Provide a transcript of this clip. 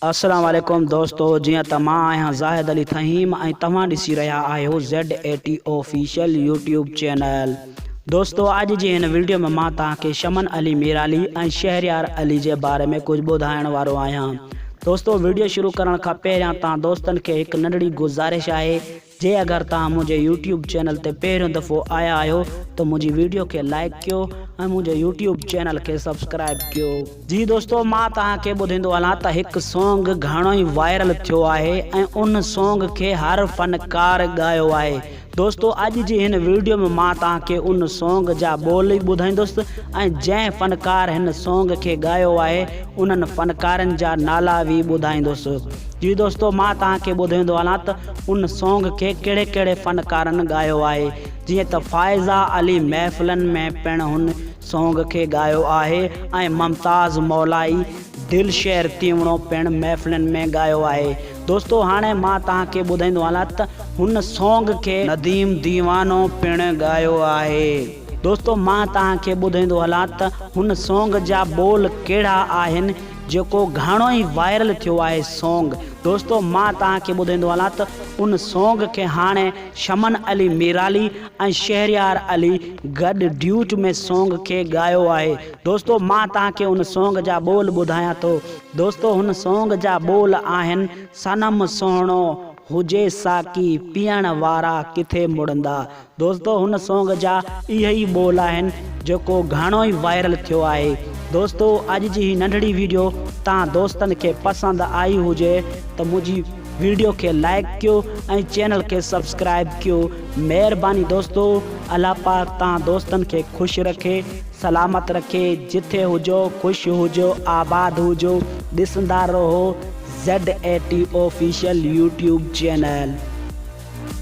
السلام عليڪم دوستو جيئن ته مان آهيان زاهد علي ٿهيم ۽ توهان ڏسي رهيا آهيو Z A T official YouTube channel دوستو اڄ جي هن ويڊيو ۾ مان توهان کي شمن علي ميرالي ۽ شهريار علي جي باري ۾ ڪجهه ٻڌائڻ وارو آهيان دوستو ويڊيو شروع ڪرڻ کان پهريان توهان دوستن کي هڪ ننڍڙي گذارش آهي جي اگر توهان منهنجي يوٽيوب چينل تي پهريون دفعو آيا آهيو ته منهنجي ويڊيو کي لائيڪ ڪيو ۽ منهنجي يوٽيوب چينل کي سبسڪرائيب ڪيو. جي دوستو مان توهان کي ٻڌيندو هلان ته هڪ سونگ گهڻو ئي وائرل ٿيو آهي ۽ ان سونگ کي هر فنڪار ڳايو آهي دوستو اڄ جي هن ويڊيو ۾ مان توهان کي ان سونگ جا ٻول ئي ٻڌائيندس ۽ جنهن فنڪار هن سونگ کي ڳايو آهي انهن فنڪارن جا نالا به ٻڌائيندس جي دوستو مان توهان کي ٻڌائيندو هلان ته ان سونگ کي ڪهڙي ڪهڙي فنڪارن ڳايو آهي جيئن ته فائزه علي محفلن ۾ پڻ هن سونگ کي ڳايو آهي ۽ ممتاز مولائي دلشير تيوڻو پڻ محفلن ۾ ڳايو آهي دوستو هاڻي مان توهان کي ٻڌائيندو هلان ته هن سونگ کي نديم ديوانو پڻ ڳايو آهي دوستو مان توهان کي ٻڌائيندو هلان ته هن سونگ جا ٻول ڪهڙا آهن جيڪو گهڻو ئي وائرل ٿيو آهي سونگ دوستو مان توهان کي ٻڌائيندو هلان ته ان سونگ کي هاڻي شمن علي ميرالي ۽ شهريار علي گڏ ڊيوٽ ۾ سونگ کي ڳايو آهي دوستو مان توهان کي ان سونگ جا ٻول ٻڌايان ٿو دوستو هن سونگ جا ٻول آهن صنم سهڻو هجي ساقي پيئڻ وارا ڪٿي مڙندا دوستو هن سونگ جا اهي ئي ٻول آهن جيڪو گهڻو ئي وائرل ٿيو آهي دوستو اڄ جي هي ننڍڙي ويڊيو توهان دوستن کي پسند آئي هجي ته منهنجي ويڊيو کي لائيڪ ڪيو ۽ چينل کي سبسڪرائيب ڪيو مهرباني دوستو الله پاڪ توهان دوستن کي خوش رکي سلامت رکي جٿي هجو خوش هجو آباد هجو ڏسندا رهو Z A T official YouTube channel.